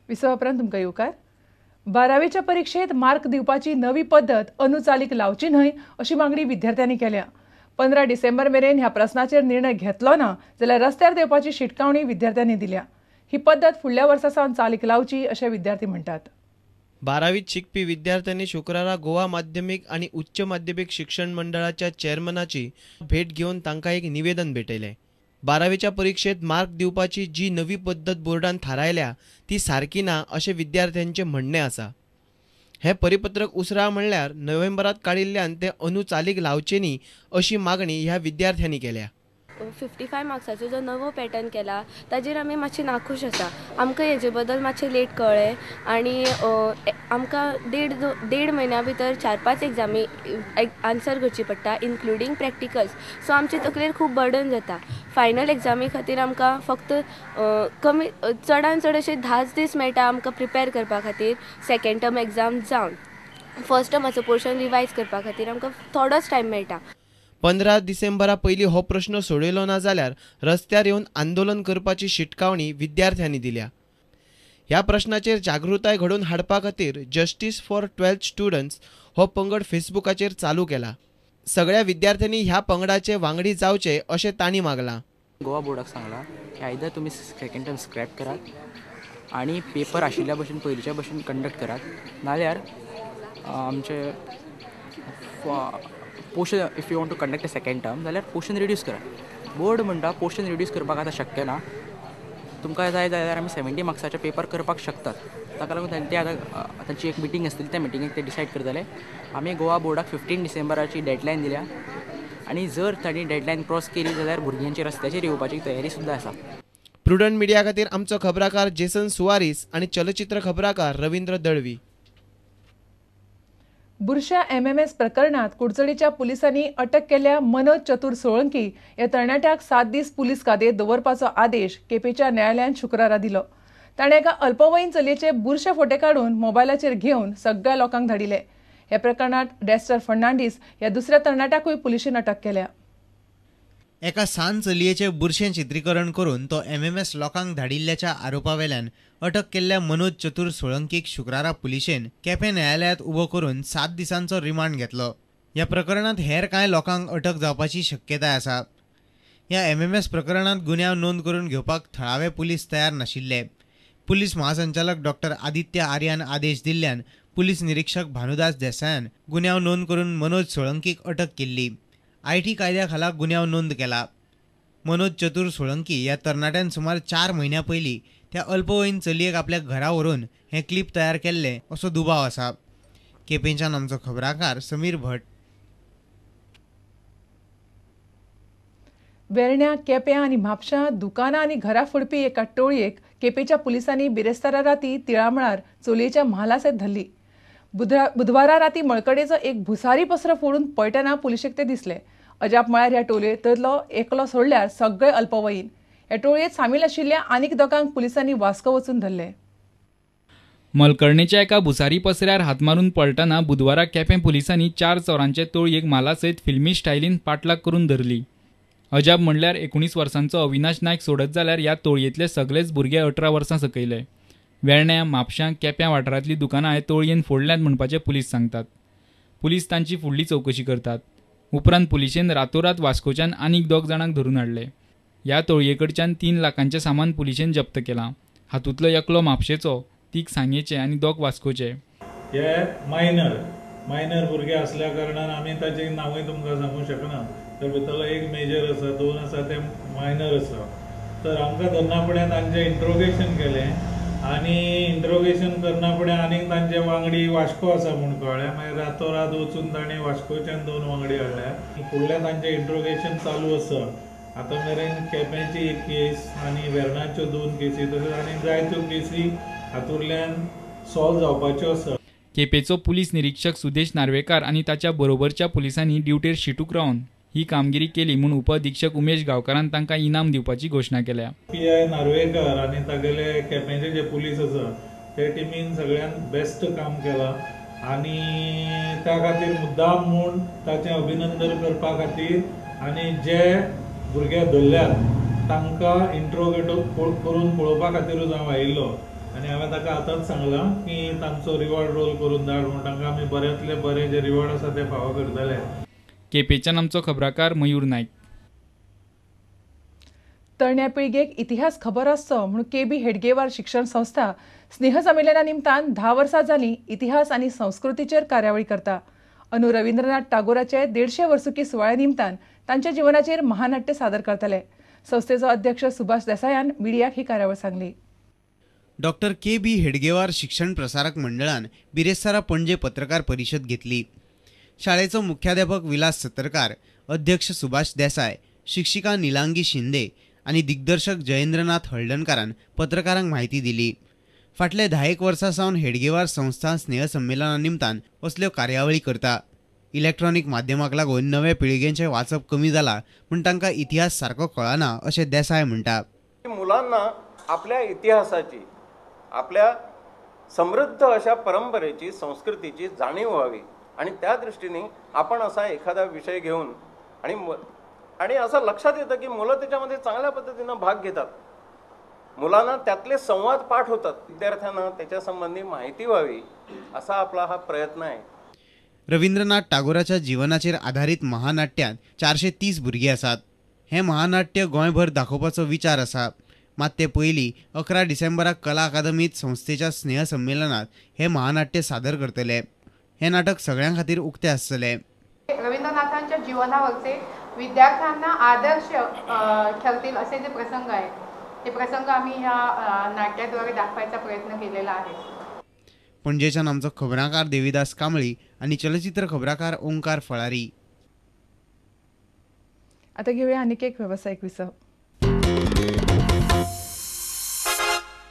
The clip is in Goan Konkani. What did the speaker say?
विसवा उपरांत तुमकां येवकार. बारावेच्या परिक्षेत मार्क दिवपाची नवी पद्दत अंदू चालीक लावची न्हय अशी मागणी विद्यार्थ्यांनी केल्या. 15 डिसेंबर मेरेन ह्या प्रस्नाचेर निर्णय घेतलो ना जाल्यार रस्त्यार देंवपाची शिटकावणी विद्यार्थ्यांनी दिल्या. ही पद्दत फुडल्या वर्सा सावन चालीक लावची अशें विद्यार्थी म्हणटात. बारावीत शिकपी विद्यार्थ्यांनी शुक्रारा गोवा माध्यमीक आनी उच्च माध्यमीक शिक्षण मंडळाच्या चेअरमनाची भेट घेवन तांकां एक निवेदन भेटयलें. बारावेच्या परिक्षेत मार्क दिवपाची जी नवी पद्दत बोर्डान थारायल्या ती सारकी ना अशें विद्यार्थ्यांचें म्हणणें आसा. हें परिपत्रक उसरां म्हणल्यार नोव्हेंबरांत काडिल्ल्यान तें अंदू चालीक लावचें न्ही अशी मागणी ह्या विद्यार्थ्यांनी केल्या. 55 मार्क्साचो जो नवो पॅटर्न केला ताजेर आमी मातशे नाखूश आसा. आमकां हेजे बद्दल मातशें लेट कळ्ळें आनी आमकां देड म्हयन्या भितर 4-5 एग्जामी आन्सर करची पडटा, इन्क्लुडींग प्रॅक्टिकल्स. सो आमचे तकलेर खूब बर्डन जाता. फायनल एग्जामी खातीर आमकां फक्त कमी चडान चड अशे 10 दीस मेळटा आमकां प्रिपेर करपा खातीर. सेकेंड टर्म एग्जाम जावन फर्स्ट टर्माचो पोर्शन रिवायज करपा खातीर आमकां थोडोच टायम मेळटा. 15 डिसेंबरा पयलीं हो प्रश्न सोडयलो ना जाल्यार रस्त्यार येवन आंदोलन करपाची शिटकावणी विद्यार्थ्यांनी दिल्या. ह्या प्रश्नाचेर जागृताय घडोवन हाडपा खातीर जस्टीस फॉर 12th students हो पंगड फेसबुकाचेर चालू केला. सगळ्या विद्यार्थ्यांनी ह्या पंगडाचे वांगडी जावचे अशें तांणी मागलां. गोवा बोर्डाक सांगलां की आयदर तुमी सेकेंड टर्म स्क्रॅप करात आनी पेपर आशिल्ल्या भशेन पयलींच्या भशेन कंडक्ट करात, नाल्यार आमचे portion if you want to conduct a second term जाल्यार पोर्शन रिड्यूस करात. बोर्ड म्हणटा पोर्शन रिड्यूस करपाक आतां शक्य ना, तुमकां जाय जाल्यार आमी 70 मार्क्साचे पेपर करपाक शकतात. ताका लागून ते आतां तांची एक मिटींग आसतली, त्या मिटिंगेक ते डिसायड करतले. आमी गोवा बोर्डाक 15 डिसेंबराची डेडलायन दिल्या आनी जर तांणी डेडलायन क्रॉस केली जाल्यार भुरग्यांची रस्त्याचेर येवपाची तयारी सुद्दां आसा. प्रुडंट मिडिया खातीर आमचो खबराकार जेसन सुवारीस आनी चलचित्र खबराकार रवींद्र दळवी. बुरशा MMS प्रकरणात कुडचडीच्या पुलिसांनी अटक केल्ल्या मनोज चतुर सोळंकी ह्या तरणाट्याक 7 दीस पुलीस कादयेंत दवरपाचो आदेश केपेंच्या न्यायालयान शुक्रारा दिलो. ताणें एका अल्पवयीन चलयेचे बुरशे फोटे काडून मोबायलाचेर घेवन सगळ्या लोकांक धाडिले. ह्या प्रकरणात डेस्टर फर्नांडीस ह्या दुसऱ्या तरणाट्याकूय पुलिशेन अटक केल्या. एका सान चलयेचे बुरशें चित्रीकरण करून तो MMS लोकांक धाडिल्ल्याच्या आरोपावेल्यान अटक केल्ल्या मनोज चतुर सोळंकीक शुक्रारा पुलिशेन केपें न्यायालयांत उबो करून 7 दिसांचो रिमांड घेतलो. ह्या प्रकरणांत हेर कांय लोकांक अटक जावपाची शक्यताय आसा. ह्या MMS प्रकरणांत गुन्यांव नोंद करून घेवपाक थळावे पुलीस तयार नाशिल्ले. पुलीस महासंचालक डॉक्टर आदित्य आर्यान आदेश दिल्ल्यान पुलीस निरीक्षक भानुदास देसायान गुन्यांव नोंद करून मनोज सोळंकीक अटक केल्ली. IT कायद्या खाला गुन्यांव नोंद केला. मनोज चतुर सोळंकी ह्या तरणाट्यान सुमार 4 म्हयन्यां पयलीं त्या अल्पवयीन चलयेक आपल्या घरा व्हरून हें क्लिप तयार केल्लें असो दुबाव आसा. केपेंच्यान आमचो खबराकार समीर भट. वेर्ण्या, केप्यां आनी म्हापशां दुकानां आनी घरां फोडपी एका टोळयेक केपेंच्या पुलिसांनी बिरेस्तारा राती तिळामळार चोलयेच्या म्हाला सयत धरली. बुधवारा राती मळकडेचो एक भुसारी पसरो फोडून पळटना पुलिशेक ते दिसले. अजाप म्हळ्यार ह्या टोळयेंतलो एकलो सोडल्यार सगळे अल्पवयीन. ह्या टोळयेंत सामील आशिल्ल्या आनीक दोगांक पुलिसांनी वास्को वचून धरले. मलकर्णेच्या एका भुसारी पसऱ्यार हात मारून पळटना बुधवारा केपें पुलिसांनी 4 चोरांचे टोळयेक म्हाला सयत फिल्मी स्टायलीन पाटलाग करून धरली. अजाप म्हणल्यार 19 वर्सांचो अविनाश नायक सोडत जाल्यार ह्या टोळयेंतले सगळेच भुरगे 18 वर्सां सकयले. वेर्ण्या, म्हापशां, केप्यां वाठारांतलीं दुकानां हे टोळयेन फोडल्यांत म्हणपाचें पुलीस सांगतात. पुलीस तांची फुडली चवकशी करतात. उपरांत पुलिशेन रातोरात वास्कोच्यान आनीक 2 जाणांक धरून हाडले. ह्या टोळये कडच्यान 3 लाखांचें सामान पुलिशेन जप्त केलां. हातूंतलो एकलो म्हापशेचो, 3 सांगेचे आनी 2 वास्कोचे. हे मायनर भुरगे आसल्या कारणान आमी ताचें नांवूय तुमकां सांगूंक शकना. तर भितरलो एक मेजर आसा, 2 आसा ते मायनर आसा. तर आमकां धरना फुडें तांचें इंट्रोगेशन केलें आनी इंट्रोगेशन करना फुडें आनीक तांचे वांगडी वास्को आसा म्हूण कळ्ळें. मागीर रातोरात वचून तांणी वास्कोच्यान 2 वांगडी हाडल्या. फुडलें तांचें इंट्रोगेशन चालू आसा. आतां मेरेन केपेंची एक केस आनी वेर्णाच्यो 2 केसी तशेंच आनी जायत्यो केसी हातूंतल्यान सॉल्व जावपाच्यो आसा. केपेंचो पुलीस निरीक्षक सुदेश नार्वेकार आनी ताच्या बरोबरच्या पुलिसांनी ड्युटेर शिटूक रावन ही कामगिरी केली म्हूण उपअधीक्षक उमेश गांवकारान तांकां इनाम दिवपाची घोशणा केल्या. PI Narvekar आनी तागेले केपेंचे जे पुलीस आसा ते टिमीन सगळ्यान बेस्ट काम केलां आनी त्या खातीर मुद्दाम म्हूण ताचें अभिनंदन करपा खातीर आनी जे भुरगे धरल्यात तांकां इंट्रोगेट करून पळोवपा खातीरूच हांव आयिल्लो. आनी हांवें ताका आतांच सांगलां की तांचो रिवॉर्ड रोल करून धाड म्हूण. तांकां आमी बऱ्यांतले बरे जे रिवॉर्ड आसा ते फावो करतले. केपेंच्यान आमचो खबराकार मयूर नायक. तरण्या पिळगेक इतिहास खबर आसचो म्हूण के.बी. हेडगेवार शिक्षण संस्था स्नेहसंमेलना निमतान 10 वर्सां जालीं इतिहास आनी संस्कृतीचेर कार्यावळी करता. अनु रवींद्रनाथ टागोराचे 150 वर्सुकी सुवाळ्या निमतान तांच्या जिवनाचेर महानाट्य सादर करतले. संस्थेचो अध्यक्ष सुभाष देसायान मिडियाक ही कार्यावळ सांगली. Doctor KB. हेडगेवार शिक्षण प्रसारक मंडळान बिरेस्तारा पणजे पत्रकार परिशद घेतली. शाळेचो मुख्याध्यापक विलास सतरकार, अध्यक्ष सुभाष देसाय, शिक्षिका निलांगी शिंदे आनी दिग्दर्शक जयेंद्रनाथ हळदणकारान पत्रकारांक म्हायती दिली. फाटले 10 वर्सां सावन हेडगेवार संस्था स्नेहसंमेलना निमतान असल्यो कार्यावळी करता. इलेक्ट्रॉनिक माध्यमाक लागून नवे पिळगेंचें वाचप कमी जालां म्हूण तांकां इतिहास सारको कळना अशें देसाय म्हणटा. मुलांना आपल्या इतिहासाची, आपल्या समृद्ध अशा परंपरेची, संस्कृतीची जाणीव व्हावी आणि त्या दृष्टीने आपण असा एखादा विषय घेऊन आणि असं लक्षात येतं की मुलं त्याच्यामध्ये चांगल्या पद्धतीनं भाग घेतात, मुलांना त्यातले संवाद पाठ होतात, विद्यार्थ्यांना त्याच्यासंबंधी माहिती व्हावी असा आपला हा प्रयत्न आहे. रवींद्रनाथ टागोराच्या जीवनाचेर आधारित महानाट्यांत 430 भुरगीं आसात. हें महानाट्य गोंयभर दाखोवपाचो विचार आसा. मात ते पयलीं 11 डिसेंबराक कला अकादमीत संस्थेच्या स्नेहसंमेलनात हें महानाट्य सादर करतले. हें नाटक सगळ्यां खातीर उक्तें आसतलें. रवींद्रनाथांच्या जीवनावरचे विद्यार्थ्यांना आदर्श ठरतील असे जे प्रसंग आहेत ते प्रसंग आम्ही ह्या नाट्याद्वारे दाखवायचा प्रयत्न केलेला आहे. पणजेच्यान आमचो खबराकार देवीदास कांबळी आनी चलचित्र खबराकार ओंकार फळारी. आता घेऊया आणखी एक व्यावसायिक विसव.